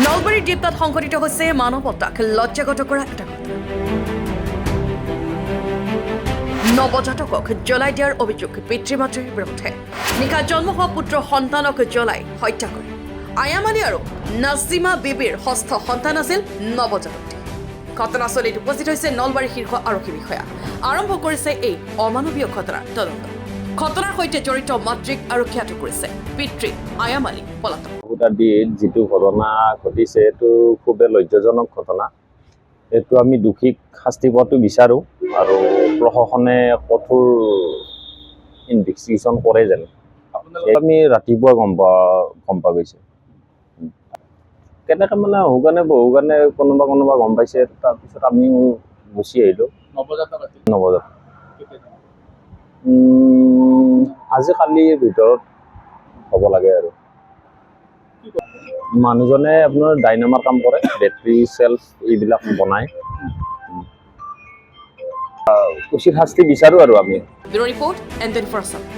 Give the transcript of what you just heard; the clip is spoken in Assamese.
নলবাৰীৰ দীপতাত সংঘটিত হৈছে মানৱতাক লজ্জাগত কৰা এটা ঘটনা। নৱজাতকক জ্বলাই দিয়াৰ অভিযোগ পিতৃ মাতৃৰ বিৰুদ্ধে। নিশা জন্ম হোৱা পুত্ৰ সন্তানক জ্বলাই হত্যা কৰে। আয়াম আলী আৰু নাজিমা বিবিৰ ষষ্ঠ সন্তান আছিল নৱজাতকটি। ঘটনাস্থলীত উপস্থিত হৈছে নলবাৰীৰ শীৰ্ষ আৰক্ষী বিষয়া। আৰম্ভ কৰিছে এই অমানৱীয় ঘটনাৰ তদন্ত। ঘটনাৰ সৈতে জড়িত মাতৃক আৰক্ষীয়ে আটক কৰিছে। পিতৃ আয়াম আলী পলাতক। আদিত যিটো ঘটনা ঘটিছে, এইটো খুবেই লজ্জাজনক ঘটনা। এইটো আমি দোষীক শাস্তি পোৱাটো বিচাৰোঁ আৰু প্ৰশাসনে কঠোৰ ইনভেষ্টিগেশ্যন কৰে যেন। আমি ৰাতিপুৱা গম পোৱা গৈছে। কেনেকৈ মানে বহুগানে বহুগানে কোনোবা কোনোবা গম পাইছে, তাৰপিছত আমিও গুচি আহিলোঁ। নৱজাতক আছিল? নৱজাত। কেতিয়া? আজি কালিৰ ভিতৰত হ'ব লাগে। আৰু মানুহজনে আপোনাৰ ডাইনামাৰ কাম কৰে, বেটাৰী চেল্ফ এইবিলাক বনায়। উচিত শাস্তি বিচাৰোঁ আৰু আমি। Bureau report, N 24।